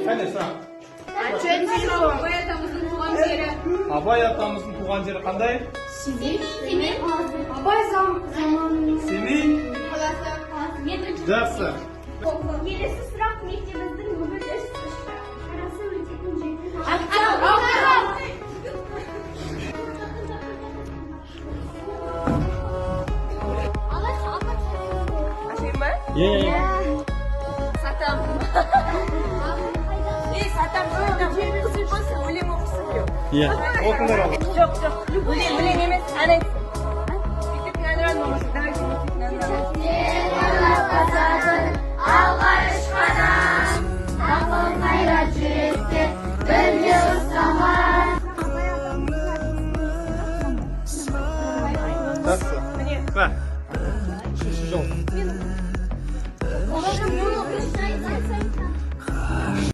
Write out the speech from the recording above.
Қане, сұрақ. Абай атамыздың туған жері. Абай атамыздың туған жері қандай? Семей. Семей қаласы. Абай заманының Семей. қаласы. Мен бірінші. Жақсы. Келесі сұрақ: мектебіміздің бүкіл іс шарасы өтетін жердің Октябрь. Ашайын ба? Иә. Сатам. Ей, сатам, сатам. Қыз болсын, өлең оқысын біреу. Иә. Оқыңдар ал. Жоқ, жоқ. Өлең, өлең емес, ән айтсын. Мектептің әнұраны болмаса, давайте мектептің әнұраны. Алға.